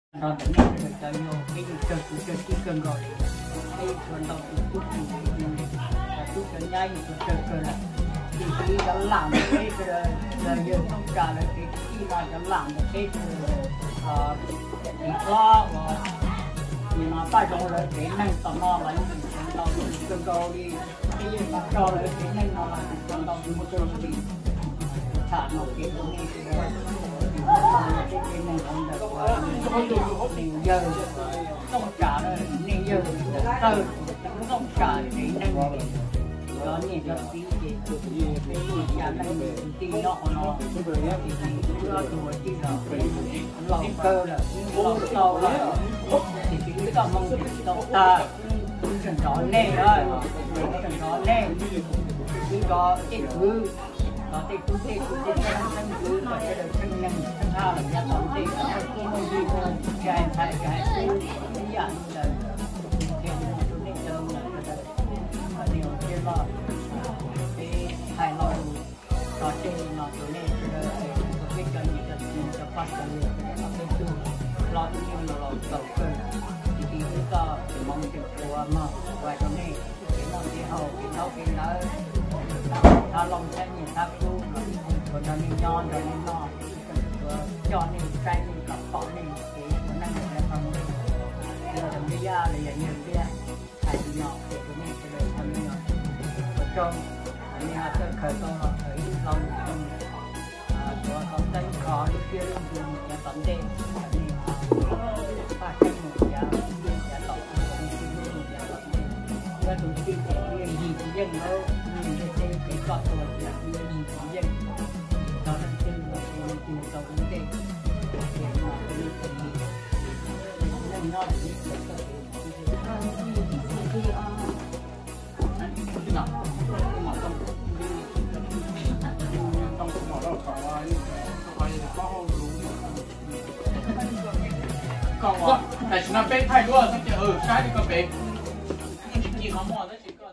Nrog ntawm nej sawv daws cov yau, peb yeej kawg kuv kawg tij kawg nkaus li. Peb yeej tshua ntau tus tub tus, cov tub cov nyab yeej tshua tsawg kawg lawm. Tus txiv cov lam ntawm peb sawv daws, yawg Tooj Tsam lawv kev tij no cov lam ntawm peb sawv daws, txiv hlob uas nim no Paj Zoov lawv kev neeg tom no los yeej tshua ntau tus kawg nkaus li. Peb yeej tso lawv kev neeg no los tshua ntau tus kawg li. Tham no kev tus nej sawv daws, peb kev neeg hauv ntawm uas nej yawg Tooj Tsam, nej yawg Tawg, Tooj Tsam kev neeg, cov niam cov txiv ces peb yeej cov neeg tij nyob qhov no, ces wb ob tug ua tij los laus kawg lawm, laus tau lawm, ces wb txoj hmoo ces tsis tau tag. Wb tseem nrog nej, wb tseem nrog nej, wb nrog tej kwv, nrog tej tub tej kwv tej txheeb txheeb kwv, nrog sawv daws tsheej neeg tsheej haj los yav tom ntej, txoj koob muaj yig tsis hais ntxhais tsis hais tub, ib yam li ntawd, qhia li no rau nej cov sawv daws, kom nej ua siab loj, peb hais lo lus tso tseg li no rau nej sawv daws, peb cov niam cov txiv cov pog cov yawg, peb tug hlob ib nyuag los laus txaus kawg, tsis tau wb txoj hmoov tseem tshuav mog, ua rau nej kev noj kev haus kev ntaub kev ntawv, thab loo thab nyiaj thab kub los ib txwm tshuav nrog nej nyob nrog nej noj, ib txwm tshuav coj nej saib nej kom pom nej kev ua neej yav tom ntej, yog Npliaj Yaj los yog Nyiag Npliaj. Hais li no ces rau nej sawv daws tau me nyuam ua tsaug, nej ho txawj khaws tau los khaws ib hlo mus rau, tuav tau teeb kho lub siab lub ntsws mus yav tom ntej, nej ho paj siab mus yav tom ntej, yav tom ntej, yog tus tij ces yeej yig tsis yeej lauj, nej ntiaj teb kev koj tua ces yeej yig tsis yeej, txog leej twg los ces yeej mus tau ua ntej, ces no rau nej txhua tus, nej nyob los nej txhua txoj kev. Tam sim no peb thaij duab xwb ces saib li ko pem, tsis ci qhov muaj tab sis ko.